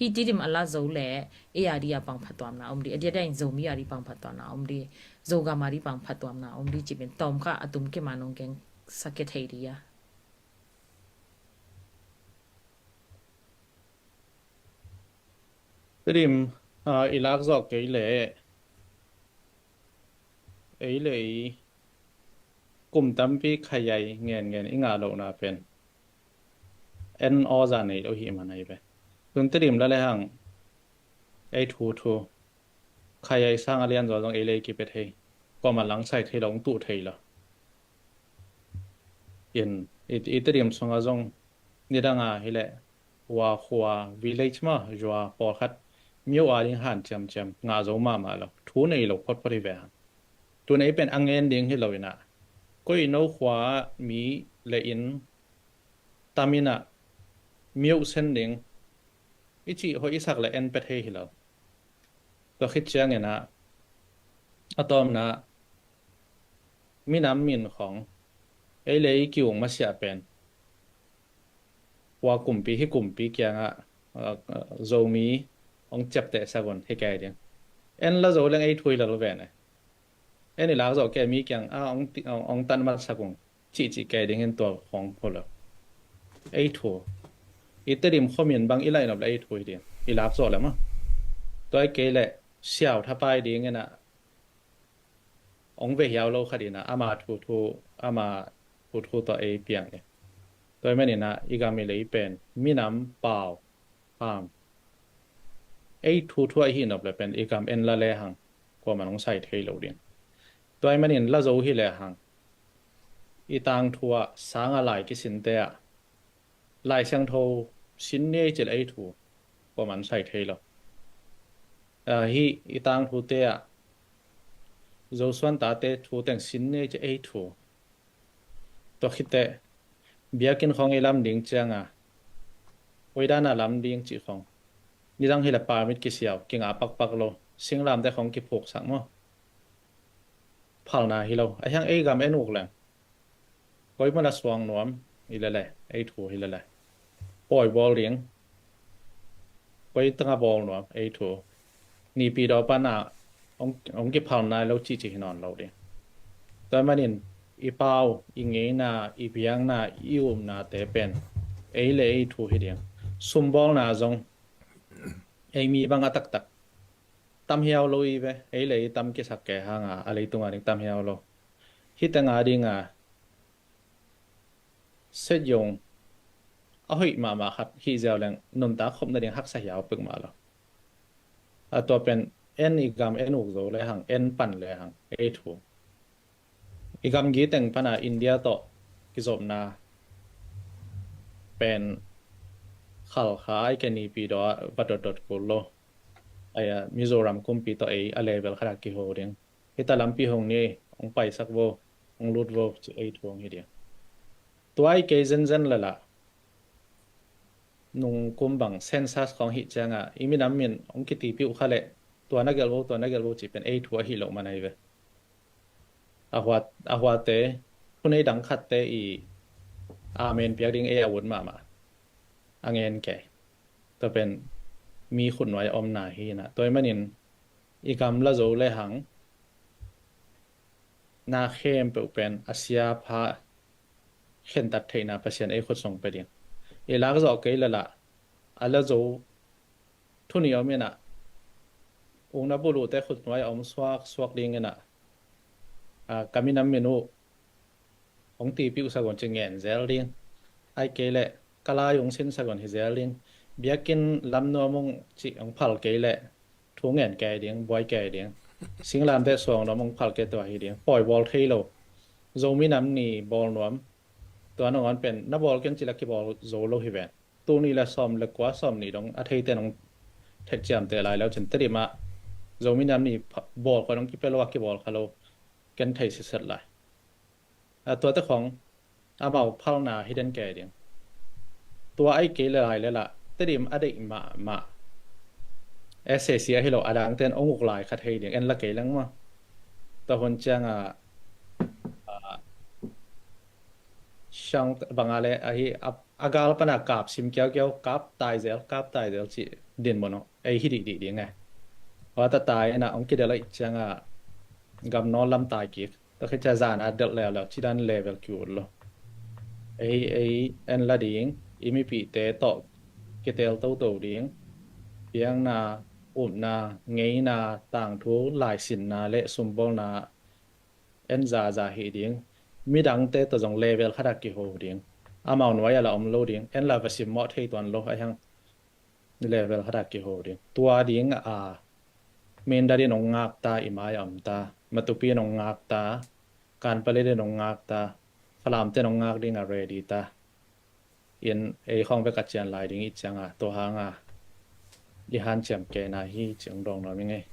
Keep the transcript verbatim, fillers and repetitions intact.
Hih Tedim a la zo le ei a di a pang phatuamna om di, a diadia in Zomi a di pang phatuamna om di, Zogam a di pang phatuamna om di ci pen tawm kha a tum kima nong keng sa ke thei di a. Tedim, ah, i lak zawh kei le ei le ei kum tampi khayaih ngen ngen i ngah lohna pen en awza nei lo hi man ahi ve. Tun Tedim la le hang ei thu thu khayaih sang a lian zaw zong ei le ei kipia thei, kuamah langsai thei lo, hong tuh thei lo. In i, i Tedim sungah zong nidanga hileh Wa khua village mah zua pawlkhat myo a ding han ciamciam ngah zo mahmah lo, thu nei lo photphot hi ve hang. Tun ei pen a ngen ding hi lo inah, koi no khua ah mi le inn tam inah myo sen ding i cih hoih i sak le en pia thei hi lo. Tua khit cianginah a tawmna minam min khong ei le ei kiung masiah pen hua kumpi, hih kumpi kiangah, ah, ah, Zomi hong ciapteh sak un hi kei ding. En la zo leng ei thu hi lo ve ne. En i lak zawh kei mi kiang ah hong ti-, hong, hong tan mat sak un cihcih kei ding in tua khong hi lo. Ei thu. I Tedim khuamin bang i laih nop le ei thu hi ding. I lak zawh le maw. Tua hi kei le siau thapai ding inah hong ve hiau lo khat inah ama thu thu, ama thu thu tawh ei piang e. Tua hi maninah i gam i lei pen minam pau ham ei thu thu ahi nop le pen i gam en la le hang kuamah hong sai thei lo ding. Tua hi manin la zo hi le hang i tangthu ah sanga lai kisinte ah Lai Siangtho sin ni ei cil ei thu kuamah hong sai thei lo. Ah, hih i tangthute ah Zosuan tate thu teng sin ni ei cil ei thu. Tua khit teh biakinn khong i lam ding cianga hoih dana lam ding cih khong nidang hi le permit kisiau, kingah pakpak lo, singlamteh khong kiphuksak maw? Phalna hi lo. A hiang ei gam en uk leng koi mun a suang nuam hi le le ei thu hi le le pawi bawl ding, koi tanga bawl nuam ei thu. Nipi daw pana hong, hong kiphal nai lo cihcih hi nawn lo ding. Tua hi manin i pau, i ngeina, i biakna, i upnate pen ei le ei thu hi ding. Sumbawlna zong ei mi bang a taktak tam hiau lo i ve, ei le ei tam kisak kei hanga a leitunga ding tam hiau lo. Hih tenga dinga set zong a hoih mahmah khat hih ziau leng nuntak khop nading haksa hiau pek mah lo. A tua pen en i gam en uk zo le hang, en pan le hang ei thu. I gamgi teng pana India tawh kizopna pen Khalkha ai ke Nipi daw ah va dotdot kul lo. Ai a Mizoram kumpi tawh ei a level khat a kiho ding. Hita lampi hong ni, hong paisak vo, hong lut vo ci ei thu hong hi ding. Tua ai kei zenzen lala nung kum bang census khong hih cianga i minam min hong kitipi uh kha leh tua na gelh vo, tua na gelh vo ci pen ei thu ahi loh man ahi ve. A hua, a huate thunei dang khatte i amen piak ding ei a ut mahmah a ngen kei. Tua pen mi khutnuai a omna hi na. Tua hi manin i gam la zo le hang na khempeuh pen a sia pha khentat theihna Pasian ei khut song pe ding. I lak zawh kei lala a la zo thu nih om inah ukna buluhte khutnuai a om suak suak ding inah, a, ka minam min uh hong tipi uh sagon ci ngen zel ding. Ai kei leh ka lai ung sin sagon hi zel ding. Biakinn lam nuam ung ci hong phal kei leh thu ngen kei ding, buai kei ding. Singlamteh suang nuam hong phal kei tua hi ding. Pawi bawl thei lo. Zomi nam ni bawl nuam. Tua nangawn pen na bawl ken cila kibawl zo lo hi ven. Tuni le sawm le kua sawm nih dong a theite nong thet ciamteh lai lo cin Tedim ah Zomi nam ni bawl khua dong kipia lo a kibawl kha lo ken thei siset lai. A tuate khong amau phalna hi den kei ding. Tua ai kei le lai le lah Tedim a deih mahmah S A C ahi lo a dangten ong uk lai kha thei ding en la kei leng maw. Tua hun cianga a, siang banga le ahi a, a gal pana kap sim kiaukiau kap taizel kap taizel ci dinmun hong ei hi dihdih ding e. Tua tata in ah hong kidelh ahih ciangah gamnawn lam tai kik. Tua khit ciang zan a delh leuleu ci dan level ki-ut lo. Ei, ei en la ding, i mipihte tawh kiteel toto ding. Piakna, upna, ngeina, tangthu, laisinna le sumbawlna en zaza hi ding. Midangte tawh zong level khat ah kiho ding. Amau nuai ah la om lo ding. En la va simmawh thei tuan lo, a hiang level khat ah kiho ding. Tua ding a, Mindat in hong ngakta, i mai a omta, Matupi in hong ngakta, Kanpetlet in hong ngakta, Falamte in hong ngak ding a ready ta. In ei khawng bek a cian lai ding i cianga, tua hanga i hanciam kei na hi ci hong dawng nuam ing ei.